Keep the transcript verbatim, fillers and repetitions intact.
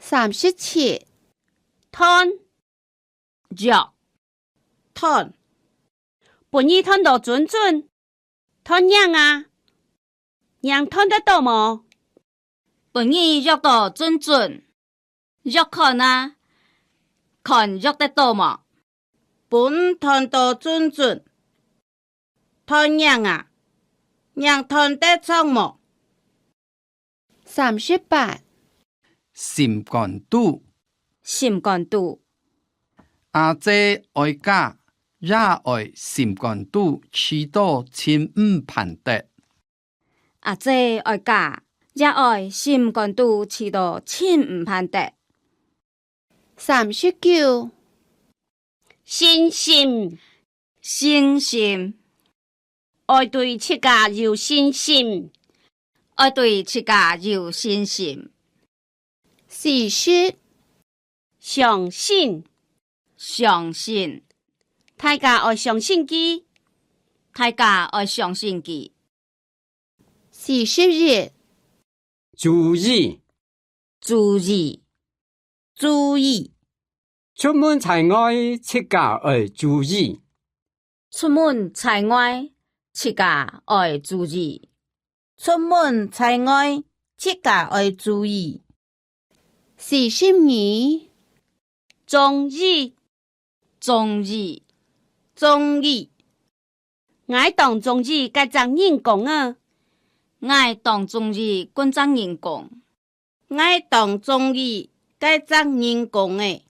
三十七，斷，約，斷。本日斷到賑賑，斷影啊！影斷得到無？本日約到賑賑，約看啊！看約得到無？本斷到賑賑， 斷影啊，影斷得著無？三十八，心肝肚，心肝肚。阿姊愛嫁，爺哀心肝肚，試著盡毋盼得。阿姊愛嫁，爺哀心肝肚，試著盡毋盼得。 三十九，信心，信心。愛對自家有信心，愛對自家有信心。四十，相信，相信。大家愛相信佢，大家愛相信佢。四十一，注意， 注意，注意。出門在外，自家愛注意。出門在外，自家愛注意。出門在外，自家愛注意。四十二，中意， 中意，中意。𠊎當中意該隻人公仔，𠊎當中意該隻人公。𠊎當中意該隻人公仔。